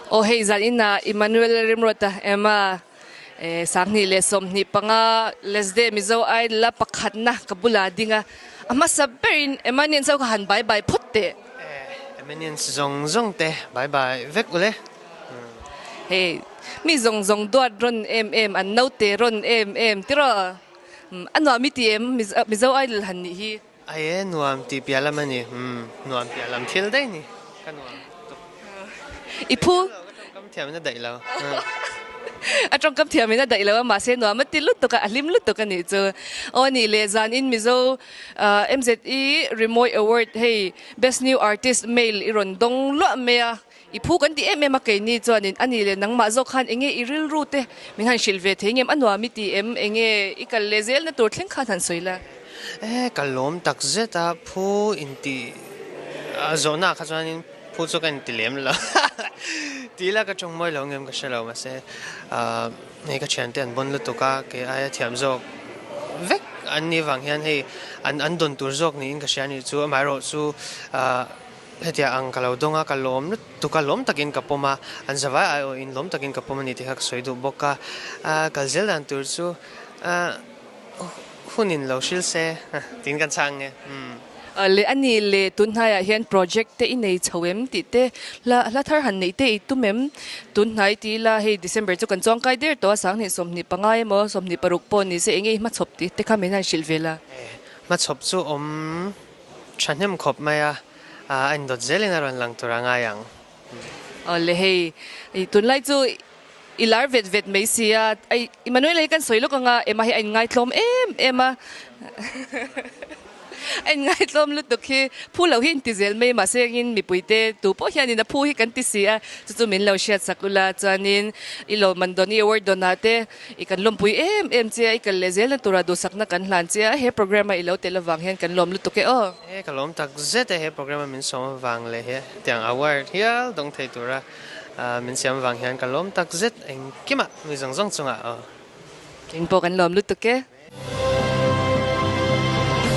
Aw hei zan inah Emmanuel Remruata Emma 2025 Lesde Mizo Idol a pakhatna ka bulah a ding a, a hmasa berin Emanians ho kha han bye bye phawt teh. Emanians zawng zawng te bye bye vek ule. Hei mi zawng zawng duat rawn em em an naute rawn em em tiraw a nuam i ti em Mizo Idol han nih hi. Ai e nuam tih piah lam a ni umm nuam piah lam thil daih ni ka nuam tuk. I phu. Ka tawngkam thiam in a daih lo. A tawngkam thiam in a daih lo a mahse nuam a ti lutuk a a hlim lutuk a nih chu. Aw nih leh zan in Mizo MZE Rimawi Award hei Best New Artist Male i rawn dawng luah mai a I phu kan ti em em a keini chuanin a nih leh nangmah zawk khan enge i rilru te min han hrilh ve thei ngem a nuam i ti em enge i kal leh zel na tur thleng khan han sawi la. E ka lawm tak zet a phu inti zawhna ah kha chuanin phu chu ka inti lem lo ti ila ka tawng mawi lo ngem ka hre lo mahse hei ka thiante an bawn lutuk a kei aia thiam zawk vek an nih vang hian hei an an dawn tur zawk niin ka hria a nih chu amaherawhchu Hetiang ang ka lo dawng a, ka lawm lutuk a, lawm takin ka pawm a, an zavai aiawhin lawm takin ka pawm a ni tih kha ka sawi duh bawk a, kal zel dan tur chu hunin lo hril se tiin kan chhang nge. Leh a nih leh tun hnaiah hian project te i nei chho em tih te hla hla thar han neih te i tum em? Tun hnai ti ila hei December chu kan chuangkai der tawh a, 2025 emaw 26 pawh ni se enge i hmachhawp tih te kha min han hrilh ve la. Hmachhawp chu awm Thahnem khawp mai a, a indawt zelin a rawn lang tur a ngai ang. Awle hei, tunlai chu i lar vet vet mai si a, ai Emmanuel hi kan sawi lawk ang a, Emma hi a inngaitlawm em em a, a inngaitlawm lutuk hi phu lo hi inti zel mai mahse engin mipuite tu pawh hianin a phu hi kan ti si a, chu chu min lo hriat sak ula chuanin i lawmman dawn i award dawnah te I kan lawmpui em em che a, i kal leh zelna tura duhsakna kan hlan che a, he program a i lo tel avang hian kan lawm lutuk e aw. He ka lawm tak zet e, he program a min sawm avang leh he tiang award hial dawng thei tura min siam avang hian ka lawm tak zet engkimah mi zawng zawng chungah aw. Engpawh kan lawm lutuk e.